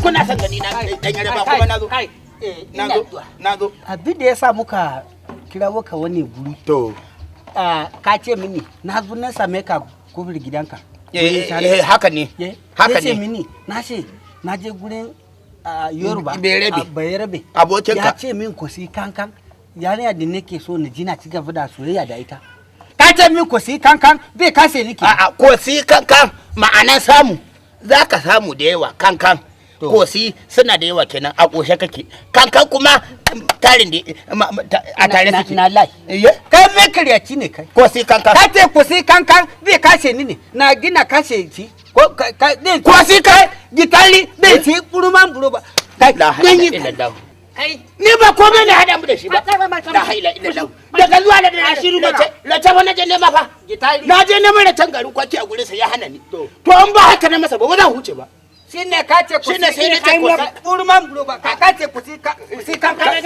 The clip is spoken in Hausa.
kuna son gani na dan yaraba, kuma na zo. Kai, Na ina zo. zuwa. Na zo. Abin da ya sa muka kirawo ka wani guri, To. Ka ce mini na zo na same ka kofar gidanka. Eh eh, haka ne. Haka Ya ce ne. mini na ce na je gurin Yoruba. Bayarabe. Bayarabe. Abokinka. Ya ce min ko si kankan yarinya da nake so na ji na ci gaba da soyayya da ita. Ka ce min ko si kankan bai kase nake. A'a, ko si kankan ma'anan samu, za ka samu da yawa kankan. Ko si suna da yawa kenan, a ƙoshe kake. Kankan kuma tarin da a tare Na suke. na lai. Iye? Kai mai karyaci ne kai. Ko si kankan. Ka ce ko si kankan bai kashe ni ne, na gina kashe shi ko ka ka Ko si kai. Gitali bai ci kuruman buro ba. Kai La dan yi ilaha illallah. Kai. Ni ba komai ne hada mu da shi ba. La ilaha illallah. Daga zuwa da Ashiru mana. Race fa na je nema fa. Gitali. Na je neman racen garin kwaki a gurin sa, ya hana ni. To in ba haka na masa ba, ba zan huce ba. Shi ne ka ce Shi ne sai na ce ko kuruman buro ba, ka ce ku si kankan.